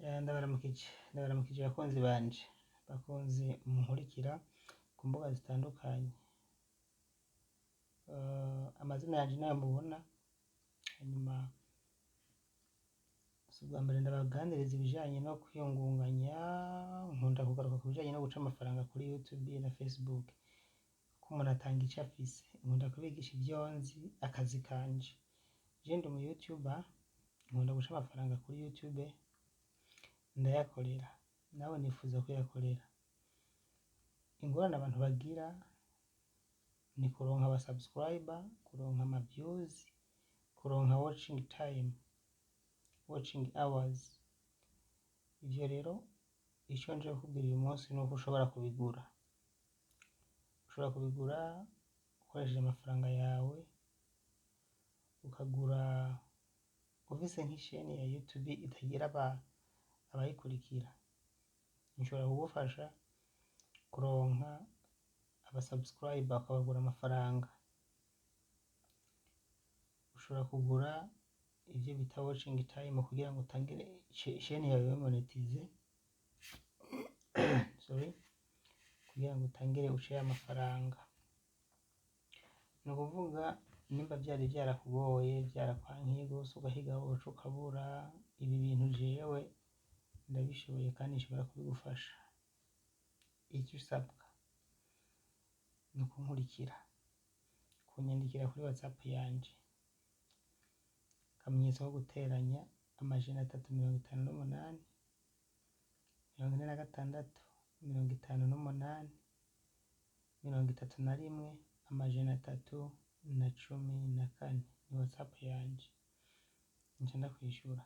Ndabaramukije, ndabaramukije bakunzi banje, bakunzi munkurikira ku mbuga zitandukanye. Amazina yanje nayo mubona, hanyuma si ubwa mbere ndabaganiriza ibijanye no kwiyungunganya, nkunda kugaruka ku bijanye no guca amafaranga kuri YouTube na Facebook, kuko umuntu atanga ico afise. Nkunda kubigisha ivyo nzi, akazi kanje. Je ndi umu YouTuber, nkunda guca amafaranga kuri YouTube, ndayakorera, nawe nifuza kuyakorera. Ingorane abantu bagira ni kuronka aba subscriber, kuronka ama views, kuronka watching time, watching hours. Ivyo rero ico nje kukubwira uyu munsi nuko ushobora kubigura. Ushobora kubigura ukoresheje amafaranga yawe, ukagura ufise nk'isheni ya YouTube itagira abayikurikira. Nshobora kugufasha kuronka aba subscriber ukabagura amafaranga. Ushobora kugura ivyo bita watching time kugira ngo utangire isheni yawe ibe monetize, sorry, kugira ngo utangire uce amafaranga. Ni ukuvuga nimba vyari vyarakugoye, vyarakwankiye gose, ugahiga woca ukabura, ibi bintu jewe ndabishoboye kandi nshobora kubigufasha. Icyo usabwa ni ukunkurikira, kunyandikira kuri WhatsApp yanje, akamenyetso ko guteranya 358 46 58 31 314, ni WhatsApp yanje, nca ndakwishura.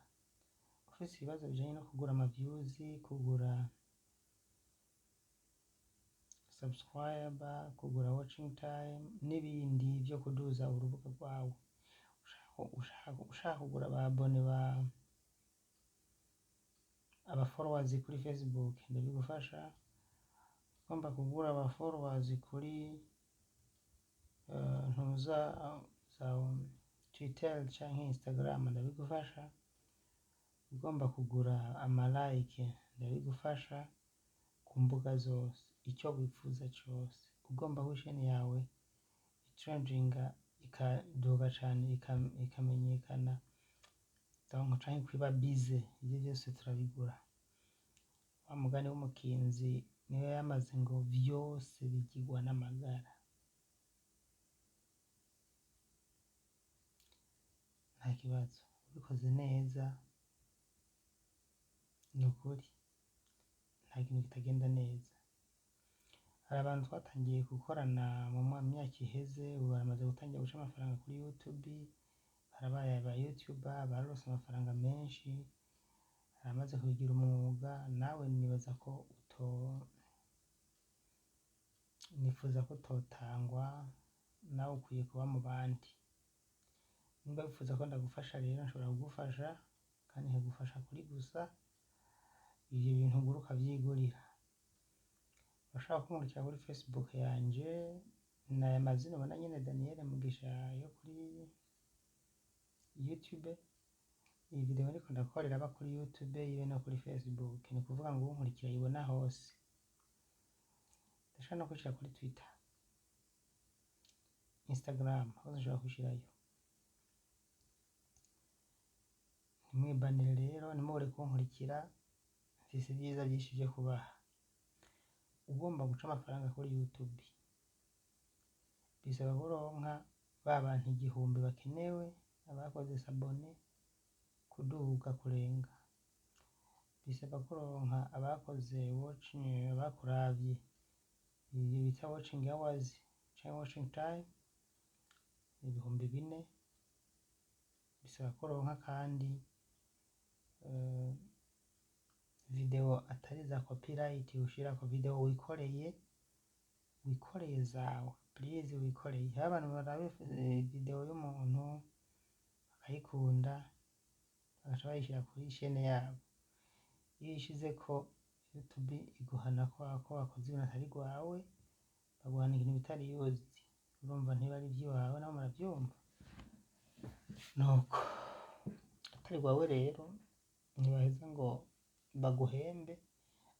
Ufise ibibazo bijanye no kugura ama views, kugura subscriber, kugura watching time n'ibindi vyo kuduza urubuga rwawe, ushaka kugura aba abonnés, ba aba followers kuri Facebook, ndabigufasha. Ugomba kugura aba followers kuri ntuza za Twitter canke Instagram, ndabigufasha. Ugomba kugura ama like, ndabigufasha ku mbuga zose. Icyo wifuza cose, ugomba ko isheni yawe itrendinga, ikaduga cane, ikamenyekana, donc canke kwiba bize, ivyo vyose turabigura. Wa mugani w'umukinzi niwe yamaze ngo vyose bigirwa n'amagara. Nta kibazo, ubikoze neza, ni ukuri nta kintu kitagenda neza. Hari abantu twatangiye gukorana mu myaka iheze, ubu baramaze gutangira guca amafaranga kuri YouTube, barabaye aba YouTuber, bararonse amafaranga menshi, baramaze kubigira umwuga. Nawe nibaza ko uto nifuza ko utotangwa, nawe ukwiye kuba mu bandi. Nimba wifuza ko ndagufasha rero, nshobora kugufasha kandi nkagufasha kuri gusa ivyo bintu ugura ukavyigurira. Urashobora kunkurikira kuri Facebook yanje, ni aya mazina ubona nyene, Daniel Mugisha, yo kuri YouTube. Iyi video ndiko ndakorera aba kuri YouTube ibe no kuri Facebook, ni ukuvuga ngo unkurikira ayibona hose. Ndashobora no kwishira kuri Twitter, Instagram, hose nshobora kwishirayo. Ntimwibanire rero, ntimubure kunkurikira, mfise ibyiza vyinshi vyo kubaha. Ugomba guca amafaranga kuri YouTube bisaba kuronka ba bantu 1000 bakenewe, abakoze s'abonner kuduga kurenga, bisaba kuronka abakoze watching, abakuravye, ivyo bita watching hours canke watching time 4000, bisaba kuronka kandi video atari za copyright ushirako, video wikoreye, wikoreye zawe, please, wikoreye. Hariho abantu baraba video y'umuntu bakayikunda, bagaca bayishira kuri chaîne yabo. Iyo uyishizeko, YouTube iguhana ko wakoze ibintu atari rwawe, baguhana ikintu bita reused. Urumva ntiba ari ivy'iwawe, nabo muravyumva, nuko atari rwawe rero ntibaheza ngo baguhembe,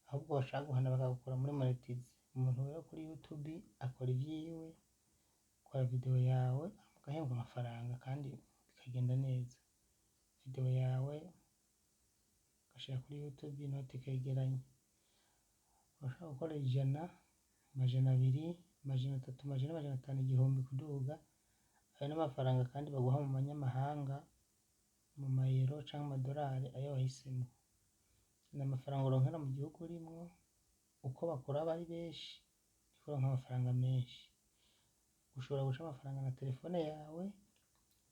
ahubwo bashaka guhana bakagukura muri monetize. Umuntu rero kuri YouTube akora ivyiwe, ukora video yawe ugahembwa amafaranga kandi bikagenda neza. Video yawe ugashira kuri YouTube, inoti ikegeranya. Urashobora gukora 100, 200, 300, 400, 500, 1000 kuduga. Ayo n'amafaranga kandi baguha mu manyamahanga, mu mayero canke amadorari, ayo wahisemwo. Ni amafaranga uronkera mu gihugu urimwo. Uko bakuraba ari benshi niko uronka amafaranga menshi. Ushobora guca amafaranga na telefone yawe,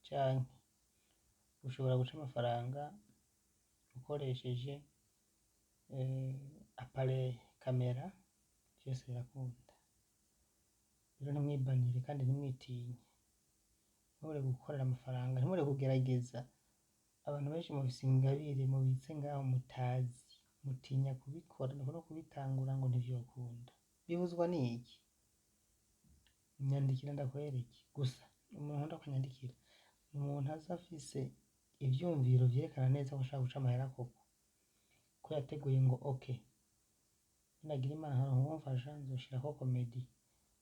canke ushobora guca amafaranga ukoresheje appareil kamera, vyose birakunda. Rero ntimwibanire kandi ntimwitinye, ntimubure gukorera amafaranga, ntimubure kugerageza. Abantu benshi mufise ingabire mubitse ngaho mutazi, mutinya kubikora no kubitangura ngo ntivyokunda. Bibuzwa n'iki? Nyandikira ndakwereke. Gusa umuntu nkunda kunyandikira ni umuntu aza afise ivyumviro vyerekana neza ko ashaka guca amahera koko, ko yateguye ngo okay, ninagira Imana nkaronka uwumfasha nzoshirako comedy,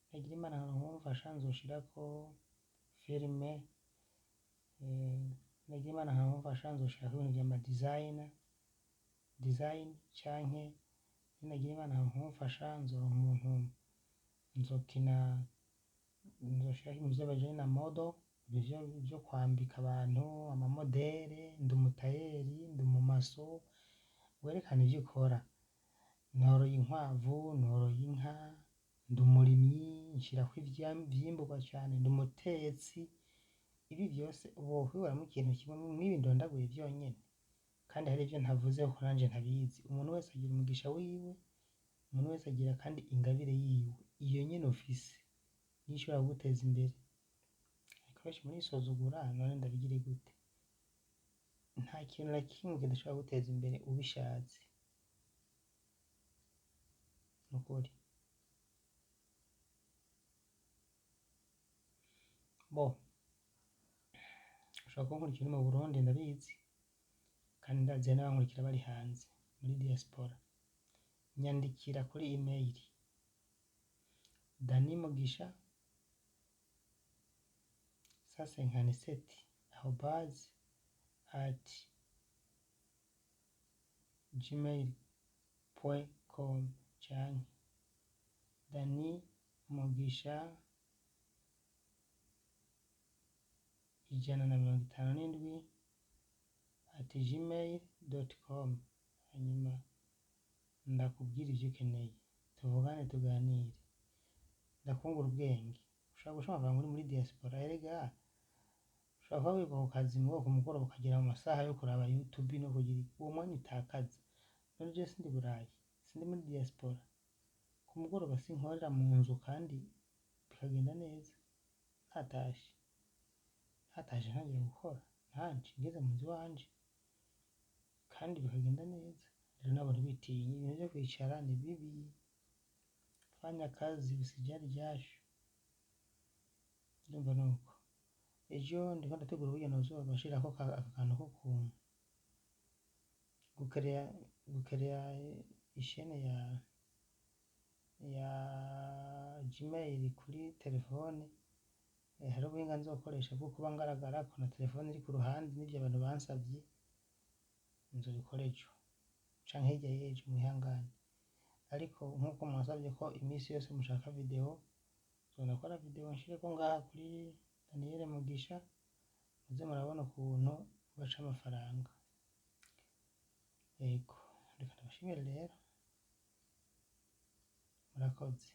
ninagira Imana nkaronka uwumfasha nzoshirako filime, ninagira Imana nkaronka uwumfasha nzoshirako ibintu vy'ama design, canke ninagira Imana nkaronka uwumfasha nzoronka umuntu nzokina, nzoshirako ibintu vy'abajene na model, ibintu vyo kwambika abantu, amamodere, ndi umutayeri, ndi umumaso. Werekane ivyo ukora. Noroye inkwavu, noroye inka, ndi umurimyi, nshirako ivyimburwa cane, ndi umutetsi. Ibi vyose wokwiburamwo ikintu kimwe mw'ibi ndondaguye vyonyene? Kandi hari ivyo ntavuze kuko nanje ntabizi. Umuntu wese agira umugisha wiwe, umuntu wese agira kandi ingabire yiwe. Iyo nyene ufise niyo ishobora kuguteza imbere. Ariko benshi murisuzugura, none ndabigire gute? Nta kintu na kimwe kidashobora guteza imbere ubishatse, nukuri. Bo ushobora kunkurikira uri mu Burundi, ndabizi, kandi ndazi hari n'abankurikira bari hanze muri diaspora. Nyandikira kuri email danimugisha sasenkaniseti arobase at gmail point com, canke dani mugisha 157 at gmail dot com. Hanyuma ndakubwira ivyo ukeneye, tuvugane, tuganire, ndakungura ubwenge. Ushobora guca amafaranga uri muri diaspora. Erega ushobora kuba wirirwa ku kazi mugabo ku mugoroba ukagera mu masaha yo kuraba YouTube no kugira uwo mwanya utakaza. None jewe sindi Burayi, sindi muri diaspora, ku mugoroba sinkorera mu nzu kandi bikagenda neza? Ntatashe, ntatashe ntangira gukora nanje ngeze mu nzu iwanje kandi bikagenda neza. Rero nabo ntibitinye, ibintu vyo kwicara ni bibi. Fanya kazi, usijali jasho. Ndumva nuko ejo ndiko ndategura uburyo nozobashirako aka kantu ko ku gukereya ishene ya Gmail kuri telefone. Hari ubuhinga nzokoresha bwo kuba ngaragarako na telefone iri ku ruhande, n'ivyo abantu bansavye nzobikora ejo canke hirya y'ejo, mwihangane. Ariko nkuko mwansavye ko iminsi yose mushaka video, nzonakora video nshireko ngaha kuri Daniel Mugisha, muze murabona ukuntu baca amafaranga. Yego, reka ndabashimire rero, murakoze.